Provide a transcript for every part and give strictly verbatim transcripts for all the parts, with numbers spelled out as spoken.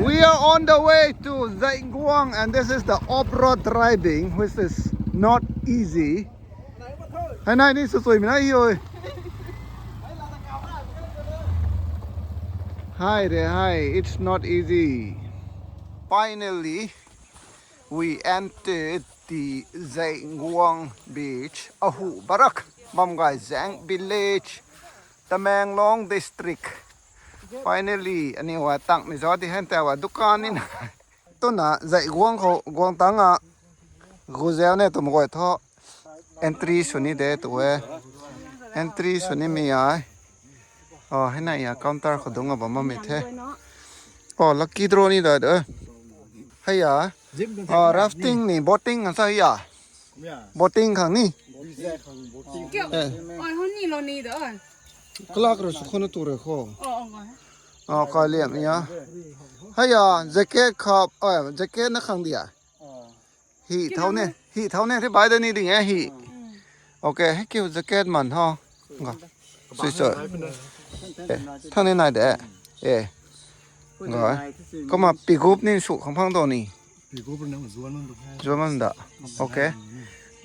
We are on the way to Zaiganguang, and this is the off-road driving, which is not easy. Hei nai ni sw sui mi na hi oi. Hi re hi, it's not easy. Finally, we entered the Zaiganguang beach. Ahu Barak, Bamgaizaeng village, Tamenglong district. Finally, aniw tang mi zo di hen ta wa dukan ni na. Tuna Zaiganguang khou guang tang a, gu zau ne tum guay tho. Entry sw ni de tu e. Entry sw ni mi ai. Oh, hei na ya counter khou dung a bam mi the. Oh, lucky draw ni da de. Hei ya. Oh, rafting ni, boating kan sa ya. Boating khang ni. Oi, hon ni lo ni da. Kalak ro sw khou na tu re khou. Oh, oh, ngai. Oh, kai liam ya. Hei ya, jacket khap, oh, jacket na khang dia. Hi thau ne, hi thau ne, thi bai da ni ding e hi. Okay, hei kiu jacket man ho. Nga. Sui sui. Eh, thang ni nai de. Eh. Nga. Kumna pigup ni sw khang phang do ni. Zuan man da. Okay.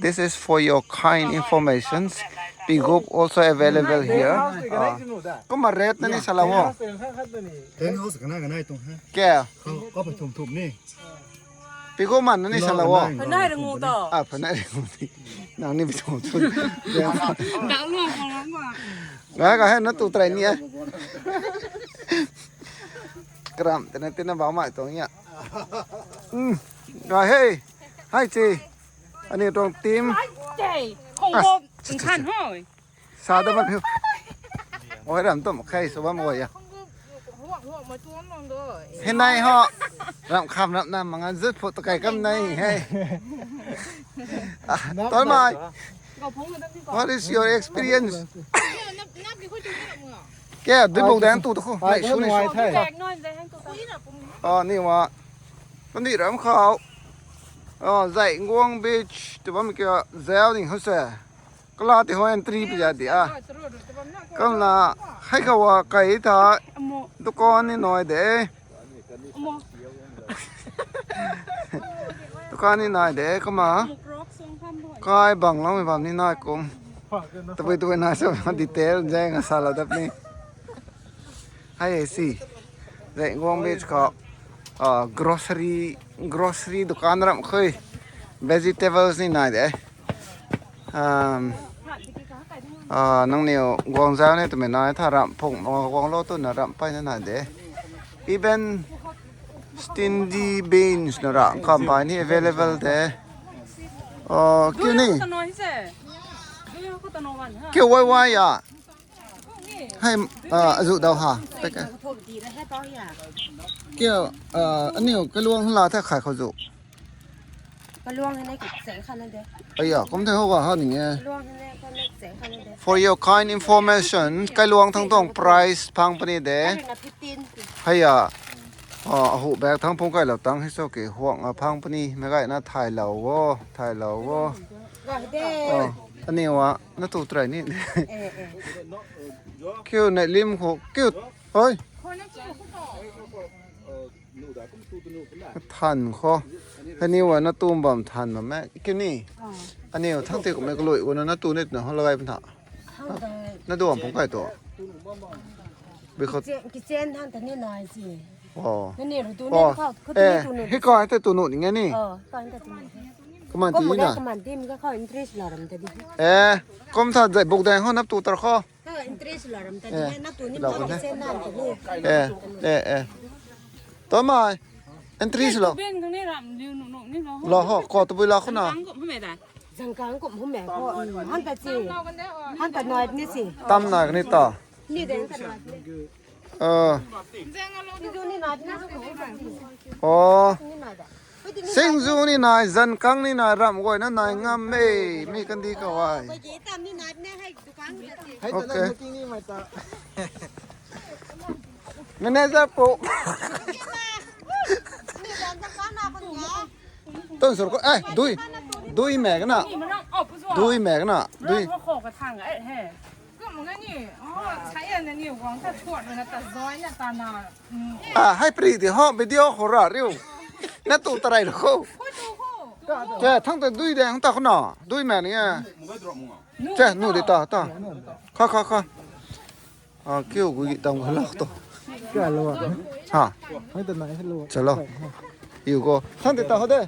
This is for your kind informations. Pigup also available here. Ah. Kumna rate na ni sala wo. Ten house kana kana tung ha. Ke. Kau pa thum thum ni. Pigup man na ni sala wo. Phanai ringu to. Ah, phanai ringu ni. Nang ni bi thum thum. Dak luang khang lam ma. Ngai ka he na tu try ni e. Karam tina tina bau mai tuang ya. Hmm. Ngai he. Hai chi. Ani tuang team. Hey, khong bo nkhan hoi. Sa da ban hiu. Oi ram tum khai sw bam oi ya. He nai ho. Ram kham ram na manga zut phu ta kai kam nai he. Ah, Tolmai. What is your experience? Kya, dui buk dang tu tu khu. Nai su ni su. Oh, ni wa. Pandi ram khou. Oh, Zaiganguang Beach tu bam kya zau ding ho se. Kala ti ho entry pi ja di a. Kamna hai khou wa kai tha. Dukan ni nai de. Dukan ni nai de kumna. Kai bang lou mi bam ni nai kum. Tabui tabui nai sa detail jeng a sa la dap ni. Hai si. Zaiganguang Beach khou, ah, grocery, grocery dukan ram khui. Vegetables ni nai de. Um, ah, nangniw guang zau ni twmei nai tha ram phung, ah, guang lou tu na ram pay na nai de. Even stingy beans na ra kam pai ni available de. Oh, kiu ni. Kiu wai wai ya. Hei, ah, azu dau ha. Kiu, ah, aniu kaluang la tha khai khou zu. Kaluang hei nai kik seng khan na de. Aya, kum the ho ga ha ning e. Kaluang hei nai khan nai seng khan na de. For your kind information, kaluang thang tuang price phang puni de. Kaluang na fifteen. Hei ya. Ah, ahu bag thang phung kai lou tang hi so ke huang a phang puni. Mei gay na thai lou wo, thai lou wo. Ga de. Oh, aniu wa na tu try ni. Eh, eh. Kiu nai lim khou, kiu. Hoi. Than khou. Hei ni wa na tum bam than bam e. Kiu ni. Aniu thang ti kum e kalui wa na tu ni na ho lagai pun tha. Na duam phung kai tu. Bi khou. Kitchen, kitchen thang ta ni nai si. Oh. Na ni ru tu ni khou, khou tu ni tu nu. Hei kai te tu nu ni nge ni. Oh, kai te tu nu. Kaman ti na. Kaman ti mi ka khou interest la ram ta di. Eh, kum tha zai buk dang ho nap tu tar khou. Ha, interest la ram ta di. Na tu ni ma kitchen na ta ni. Eh, eh, eh. Tolmai. Interest lo. Ben kang ni ram liu nu nu ni lo. Lo ho, ko tu bui la khou na. Kang kum hum e da. Zangkang kum hum e ko. Han ta chi. Han ta nai ni si. Tam nai ni ta. Ni de han ta nai ni. Ah. Singzu ni nai na. Oh. Ni nai da. Singzu ni nai, zankang ni nai, ram guay na nai ngam e, mi kandi khou ai. Koi ki tam ni nai na hai dukan ni ta si. Okay. Manager pu. Ni dan ta ka na ko ni. Tun sur ko, eh, dui. Dui mek na. Dui mek na. Dui. Ram ko khou ka thang, eh, he. Kum nga ni. Oh, Sai na ni guang ta thuat na ta zoi na ta na. Hmm. Ah, hai pri di ho video khou ra riu. Na tu tarai lo khou. Khou tu khou. Te thang te dui de hang ta khou na. Dui ma ni a. Te nu di ta ta. Kha kha kha. Ah, kiu gui tang kha la to. Kya lo a? Ha. Hang ta nai lo. Chalo. You go. Thang te ta ho de.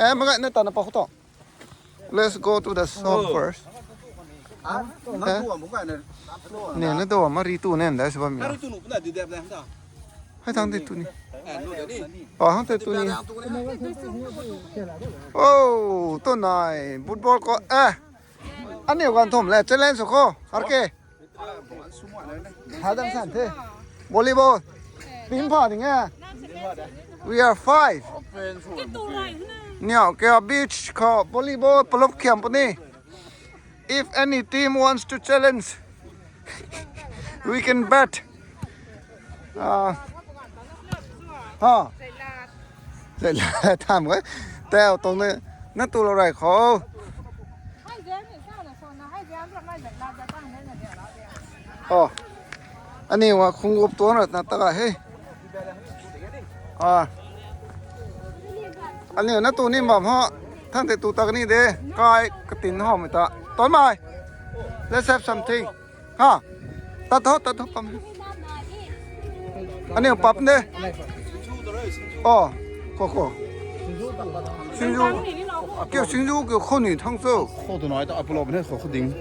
Eh, magai na ta na pa khou to. Let's go to the shop first. Ne, na tu ma ri tu ne da sw bam ya. Hai thang te tu ni. Oh, hang te tu ni. Oh, tu nai. Football ko. Eh. Aniu kan thum le challenge khou. Arke. Hadam san the. Volleyball. Pin pha ding e. We are five. Niao ke beach khou volleyball palop khiam puni. If any team wants to challenge, we can bet. Ah. Ha. Zai la tham ko. Tau tong ne na tu lo rai khou. Oh. Aniu wa khungup tuang rat na ta ga he. Ah. Aniu na tu ni bam ho. Thang te tu ta ni de. Kai katin ho mi ta. Ton mai. Let's have something. Ha. Tat ho, tat ho pam. Aniu pap ne. Oh, khou khou. Singju. Kiu singju kiu khou ni thang cho. Khou tu nai ta apolop ne khou khou ding.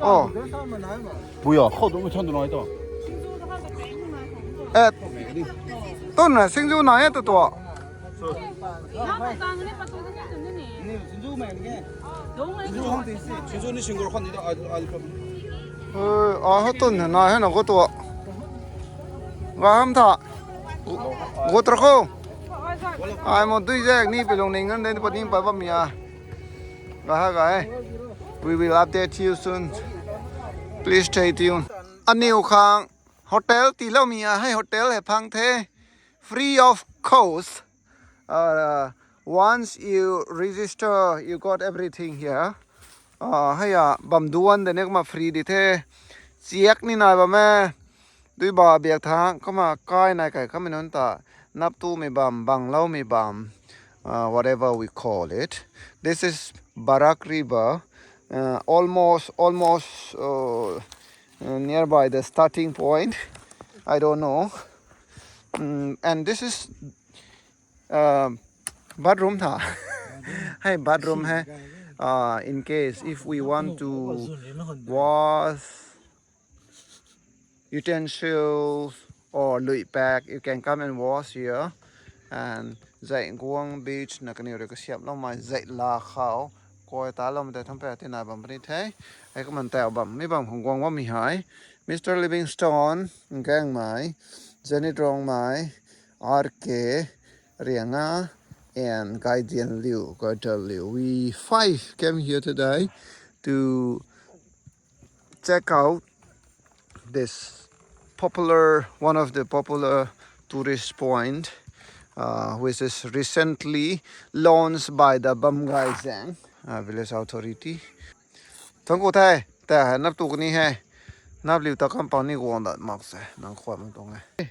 Oh. Puya khou tu mi thang tu nai ta. Eh. Ton na singju nai ta to. Singju ni single khou ni ta. Eh, a ho tun na he na khou tu. Ga ham tha. Go tra khou. Ai mo dui zek ni pe lung ning ngan den pa ning pa bam ya. Ga ha ga he. We will update you soon. Please stay tuned. Aniu khang hotel tiilou mi a hei hotel hei phang the. Free of cost. Uh, once you register, you got everything here. Uh, hei a bam duan de ne kumna free di the. Chiak ni nai bam e. Dui ba biak thang kumna kai nai kai kamei nunc ta nap tu mi bam, banglou mi bam, uh, whatever we call it. This is Barak River, uh, almost, almost, uh, uh, nearby the starting point. I don't know. Mm, and this is, uh, bathroom tha. Hey, bathroom hai. Uh, in case if we want to wash utensils or lui pack, you can come and wash here. And Zaiguang Beach na kaniw rui kasiamhlou mei zai la khou koi ta lou mei tei thang pe tina bam puni the. Hei kumna tau bam, mi bam khang guang bam mi hei Mister Livingstone Gaengmei, Jenny Rongmei, R K Rianga, and Gaidian Liu, Gaidal Liu. We five came here today to check out this popular, one of the popular tourist point, uh, which is recently launched by the Bamgaizang, uh, village authority. Thang ku the, ta hai nap tu kani hai. Nap liu ta kam pang ni guang dat mak se, nang khwan mang tuang e.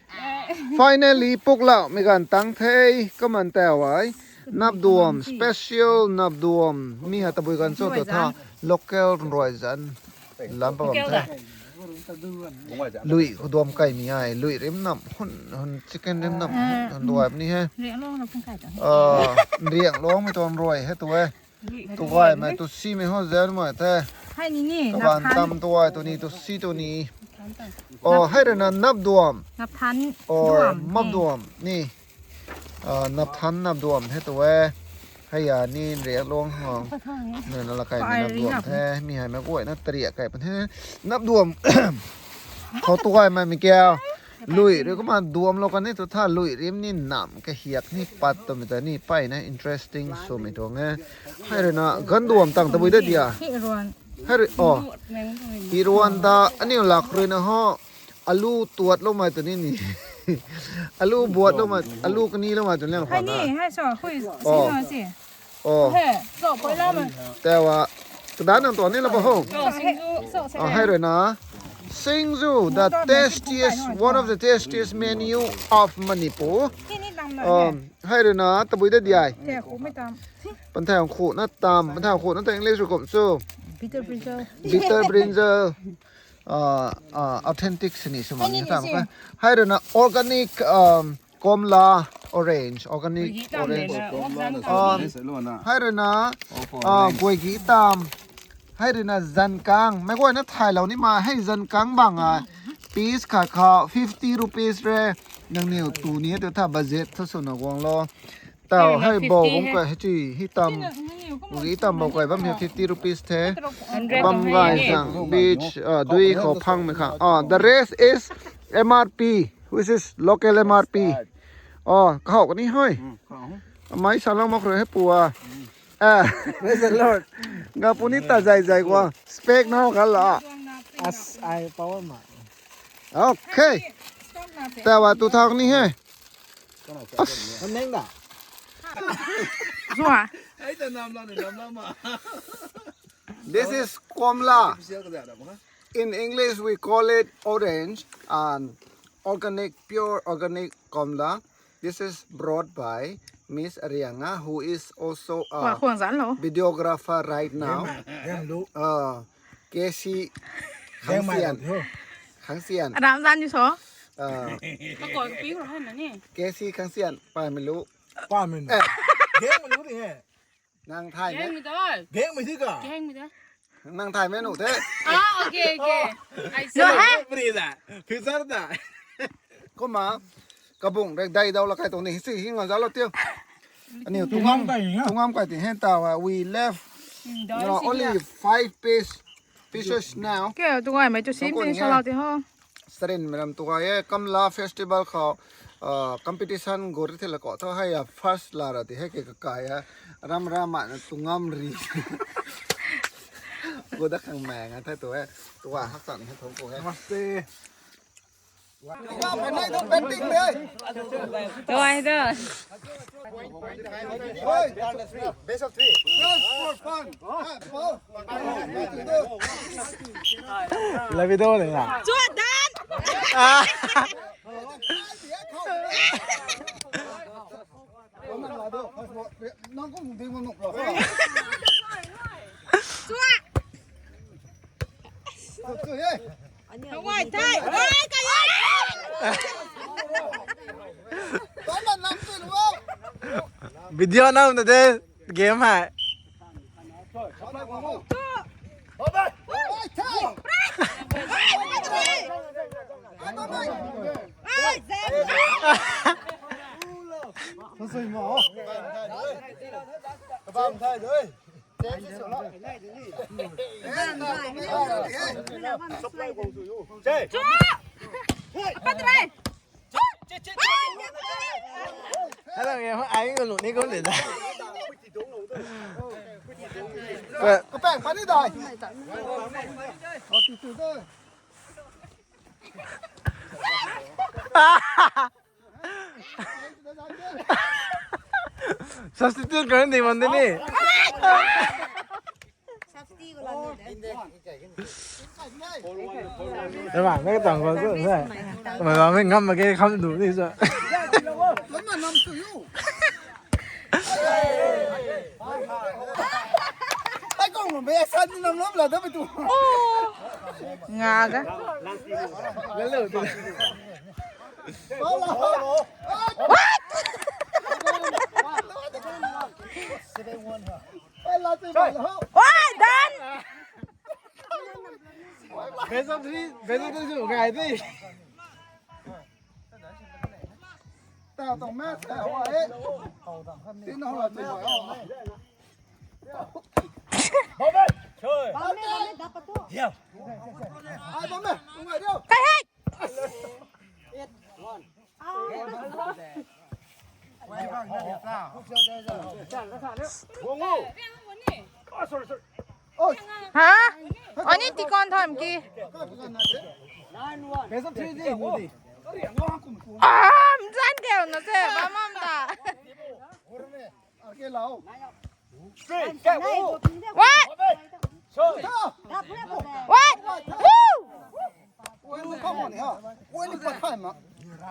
Finally, puk lau mi gan tang the, kaman tau ai. Nap duam, special nap duam. Mi ha tabui gan cho to tha, local rui zan. Lam pa bam the. Lui khou duam kai mi ai, lui rim nam, hun, hun chicken rim nam, hun, hun duai ni he. Ah, riang long mi tuang rui he tu e. Tu gay mei tu si mei ho zen mei the. Hai ni ni, kaban tam tu ai tu ni tu si tu ni. Oh, hai rui na nap duam. Nap than. Oh, duam map ni. Duam ni. Ah, nap than nap duam the tu e. Hai ya ni riak long ho. Nui na la kai mi nap duam the. Mi hai mei guay na tariak kai pan the. Nap duam. Khou tu gay mei mi kya. Lui rui kumna duam lou kan ni tu tha lui rim ni nam kahiak ni pat twmei ta ni payna interesting swmei tuang e. Hai rui na gan duam tang tabui da dia. Hi ruan. Hai rui, oh. Hi ruan ta aniu lak rui na ho. Alu tuat lou mei tu ni ni. Alu buat lou mei, alu kani lou mei tu ni lou khwan na. Hai ni, hai so, hui, oh. Sing na si. Oh. He, so, poi lam e. Tau a, kadan nang tuan ni la ba ho. So, singju, so, se. Ah, hai rui na. Singju, the tastiest, one of the tastiest menu of Manipur. Um, hei rui na tabui da diai. Panthai ang khu na tam, panthai ang khu na ta English rui kum chu. Bitter brinjal. Bitter brinjal. Uh, uh, authentic sini sumang ni tam ka. Hei rui na organic, um, komla, orange, organic orange. Um, hei rui na, uh, guai gi tam. Hei rui na zankang. Mei guay na thaylou ni ma. Hei zankang bang a. Piece khat kha fifty rupees re. Nangniw tu ni tu tha budget thu sw na guang lo. Tau hei bo bung ka hei chi hi tam. Gugi tam bo kai bam hi fifty rupees the. Bam gai sang beach, uh, dui khou phang mei kha. Ah, the rest is M R P, which is local M R P. Oh, kahou kani hoi. Mai salou mak rui hei pua. Ah, praise the Lord. Nga puni ta zai zai kwa. Spek na ho kha la. As I power ma. Okay. Tawa tu thak ni hei. Namneng da. Zua. This is komla. In English, we call it orange and organic, pure organic komla. This is brought by Miss Arianga, who is also a videographer right now. Uh, K C Khangsian. Khangsian. Adam zan ni so. Uh, K C Khangsian, pai mei lu. Pai mei lu. Eh. Nang thay mei. Nang thay mei nu the. Ah, okay, okay. I see. No, ha? Future da. Kumna, kabung rek dai dau la kai tuang ni, si hing la zalo tiu. Aniu tungam kai ti hen ta, we left, you know, only five piece, pieces now. Okay, tungai mei tu sim tin sa la ti ho. Sarin mei ram tu kai e, Kamla Festival khou, uh, competition gur the la ko tho hei a first la ra ti hei ke kakai a, ram ram ma na tungam ri. Gu da khang meng a the tu e, tu a hak chan he thong ko he. Namaste. Best of three. Just for fun. Love you though, na. Jordan. Video na de game hai. Hello, yeah, ai ko lu ni ko le da. Kapeng pani dai. Substitute karna di man di ni. Substitute ko la ni de. Ema, mei tang ko tu, mei. Mei ba mei ngam ma ke kham du ni sa. Ai kong lo mei san ni nam lam la da mei tu. Nga ga. What? What? Done. Best of three, best of three chu ngai di. Tao tong match tao e. Tin ho la chu. Bam e, bam e, dap pa tu. Ai bam e, tung ai diu. Kai hai. Ha? Ani tikon tham ki. Best of three di, nu di. Ah, mzan keu na se, bam mam ta. What? What? Woo!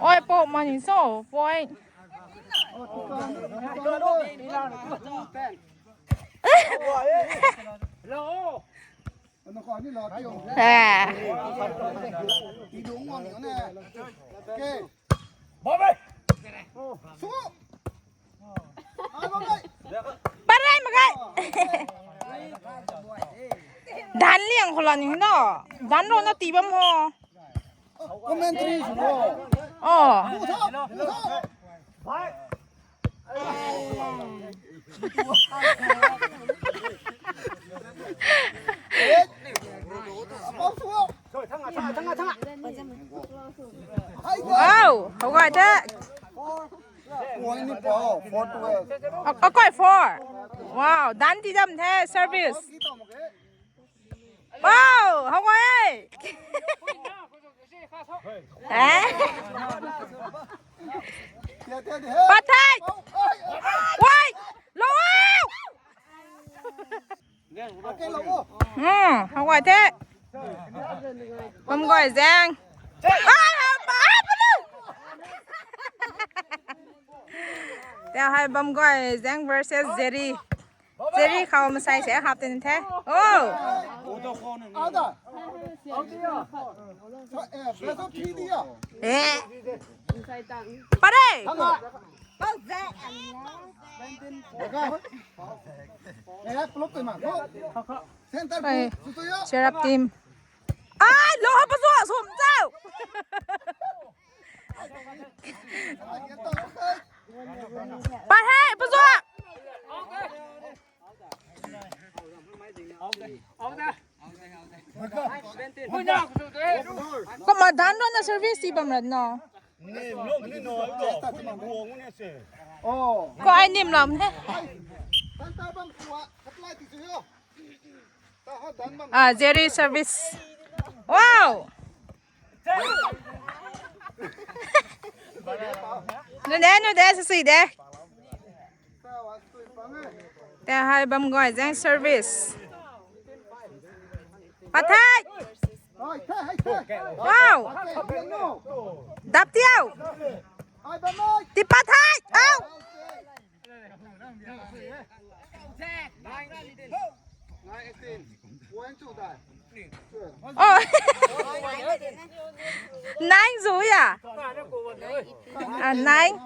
Oi, po mani so, point. Eh. Parai makai. Dan liang khou la ni no. Dan ro na ti bam ho. Commentary sw ro. Oh. Wow, how about that? Point ni po, four twelve. Okay, four. Wow, dan ti dam the service. Wow, how about it? Eh? Pathai! Wai! Lo! Hmm, how about it? Bam guay zang. Ai, ha, pa, pa, pa. Tau hei bam guay zang versus Jerry. Jerry khou masai se hap tin the. Oh. Eh. Pare. Cheer up team. Ai, lo ha pa zo sum zau. Pare, pa zo. Kumna dan ro na service ti bam rat no. Ko ai nim lam he. Ah, Jerry service. Wow. Nu de, nu de, sasui de. Tau hei bam guay zang service. Pathai. Wow. Dap tiau. Ti pathai. Au. Oh. Nine zu ya. Ah, nine.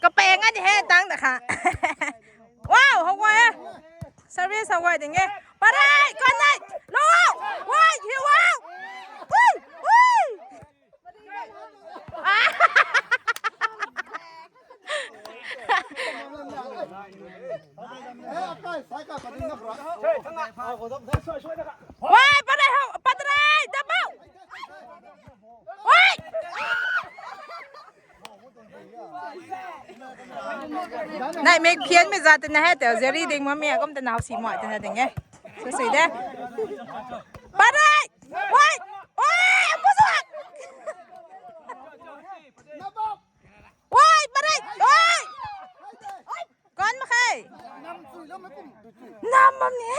Kapeng ani he tang da kha. Wow, how guay. Service how guay ding e. Parai, kon nai. Lo. Wai, hiu wow. Ui, ui. Wai, parai ho, parai, dabau. Wai. Nai mek phian mi zat na he te, Jerry ding mami akum te nau si moi te na ding e. Sasui de. Parai. Wai. Wai, apu zuak. Wai, parai. Wai. Kon ma khe. Nam bam ni.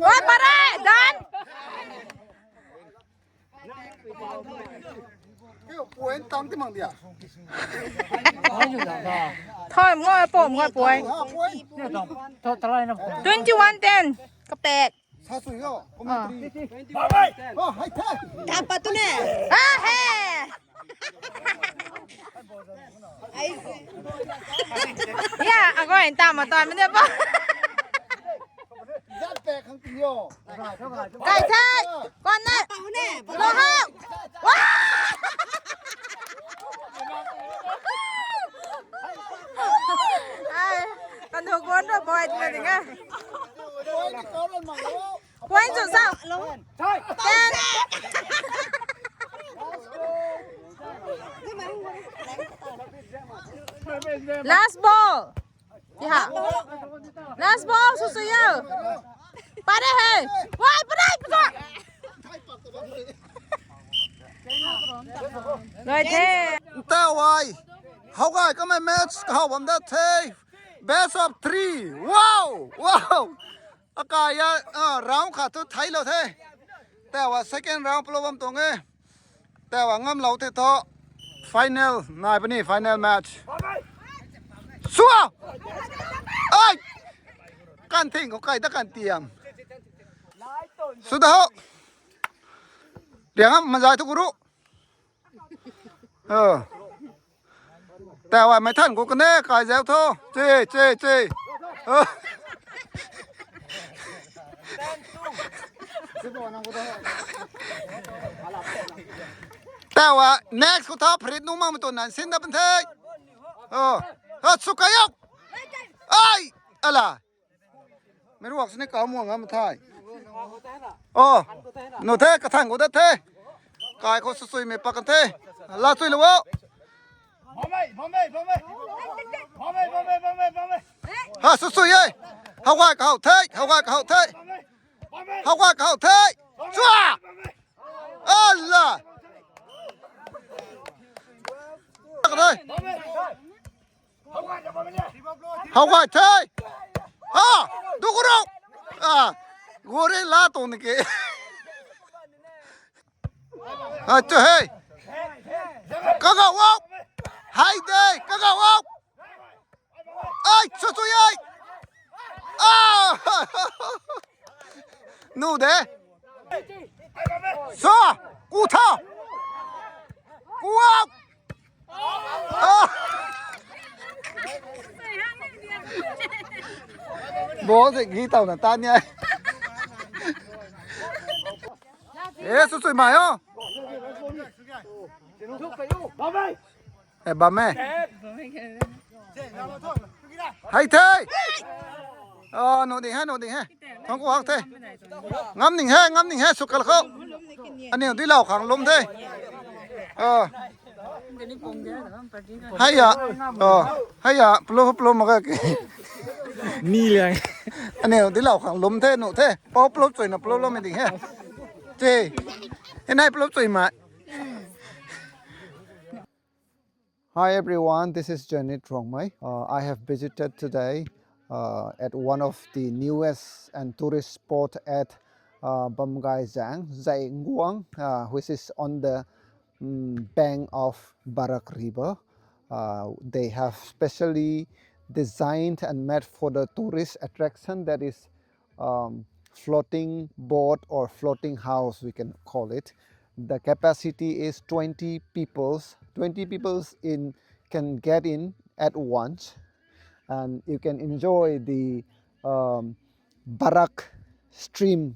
Wai, parai, dan. Point tang ti mang dia. Thoi ngoi pom ngoi point. Twenty one ten. Kapek. Sa sui yo. Commentary. Oh, hai the. Tapa tu ne. Ah, he. Ya, agoi tama tama de ba. Zat pe khang ti yo. Kai the. Kon na. Lo ha. Wa. Ai, kan ho gon ro boy na ding a. Point chu sao? Ten. Last ball. Ti ha. Last ball, su su yo. Pare he. Wai, pare, pare. Loi the. Nta wai. How guay, kamei match, how bam dat the. Best of three. Wow, wow. Akai ya, ah, round khat thu theilou the. Tawa second round plou bam tuang e. Tawa ngamlou the thu. Final, nai puni final match. Sua! Ai! Kan thing ko kai da kan tiam. Suda ho. Riang am mazai thu guru. Oh. Tawa mai than ko kane kai zau tho. Che, che, che. Oh. Tawa next ko tha pharit nu ma tu nan sin da pan the. Oh. Ha su kai yau. Ai. Ala. Mei ruak sini kau muang ngam thai. Oh, nu the, kathang ko da the. Kai ko susui mei pak kan the. La sui lo. Ha, susui e. Hawai ka hau the, hawai ka hau the. Hawai ka hau the. Chua! Ala! Ka the. Hawai the. Ha, du guru. Ah, gori la tong ni ke. Acha hey. Kaga wau. Hai de, kaga wau. Ai, chu chu ai. Ah! Nu de. So, ku tha. Ku au. Ah! Ball se gi tau na ta ni ai. Eh, su sui mai o. Eh, bam e. Hai the. Oh, nu ding hai, nu ding hai. Thong ku hak the. Ngam ning hai, ngam ning hai, sukal khou. Aniu dui lau khang lum the. Oh. Hai ya. Oh. Hai ya, plo plo ma ka ki. Ni liang. Aniu dui lau khang lum the, nu the. Pau plo chui na plo lo mi ding hai. Che. Hinai plo chui ma. Hi everyone, this is Janet Rongmei. Uh, I have visited today uh, at one of the newest and tourist spot at uh, Bamgai Zang, Zainguang, uh, which is on the mm, bank of Barak River. Uh, they have specially designed and made for the tourist attraction, that is um, floating boat or floating house, we can call it. The capacity is twenty peoples. Twenty peoples in can get in at once, and you can enjoy the um, Barak stream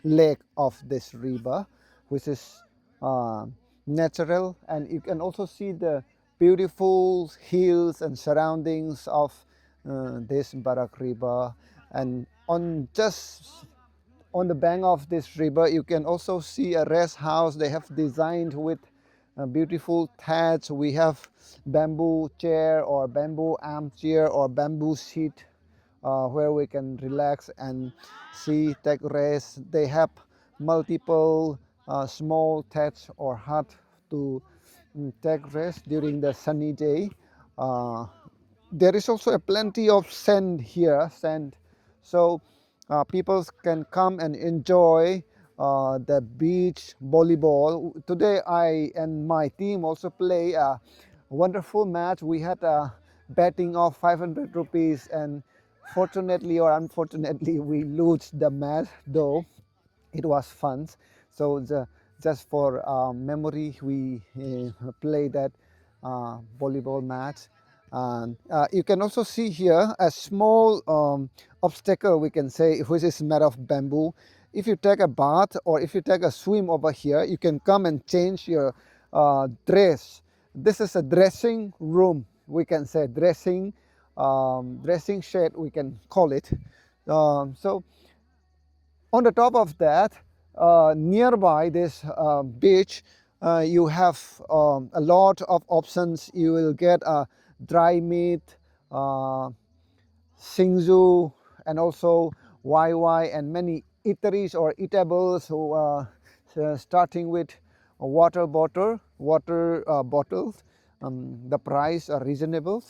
lake of this river, which is uh, natural, and you can also see the beautiful hills and surroundings of uh, this Barak River. And on just on the bank of this river, you can also see a rest house they have designed with uh, beautiful thatch. We have bamboo chair or bamboo armchair or bamboo seat uh, where we can relax and see, take rest. They have multiple uh, small thatch or hut to mm, take rest during the sunny day. Uh, there is also a plenty of sand here, sand. So uh, people can come and enjoy uh, the beach volleyball. Today, I and my team also play a wonderful match. We had a betting of five hundred rupees, and fortunately or unfortunately, we lose the match, though it was fun. So the, just for uh, memory, we uh, play that uh, volleyball match. And uh, you can also see here a small um, obstacle, we can say, which is made of bamboo. If you take a bath or if you take a swim over here, you can come and change your uh, dress. This is a dressing room, we can say, dressing um, dressing shed, we can call it. Um, so on the top of that, uh, nearby this uh, beach, uh, you have um, a lot of options. You will get uh, dry meat, uh, singju, and also wai wai, and many eateries or eatables. Who, uh, uh, starting with a water bottle, water uh, bottles. Um, the price are reasonable.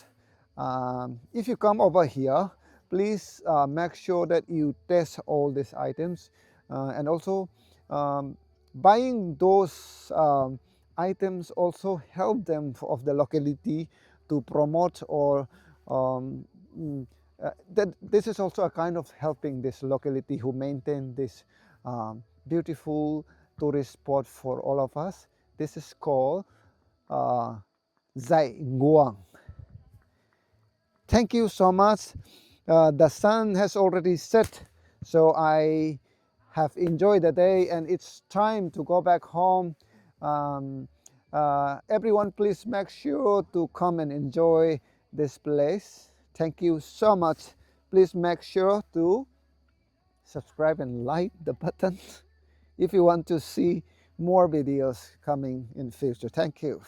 Um, if you come over here, please uh, make sure that you test all these items. Uh, and also, um, buying those um, items also help them f- of the locality to promote or um, mm, uh, that this is also a kind of helping this locality who maintain this um, beautiful tourist spot for all of us. This is called uh, Zai Nguang. Thank you so much. Uh, the sun has already set, so I have enjoyed the day, and it's time to go back home. Um, uh, everyone, please make sure to come and enjoy this place. Thank you so much. Please make sure to subscribe and like the button if you want to see more videos coming in future. Thank you.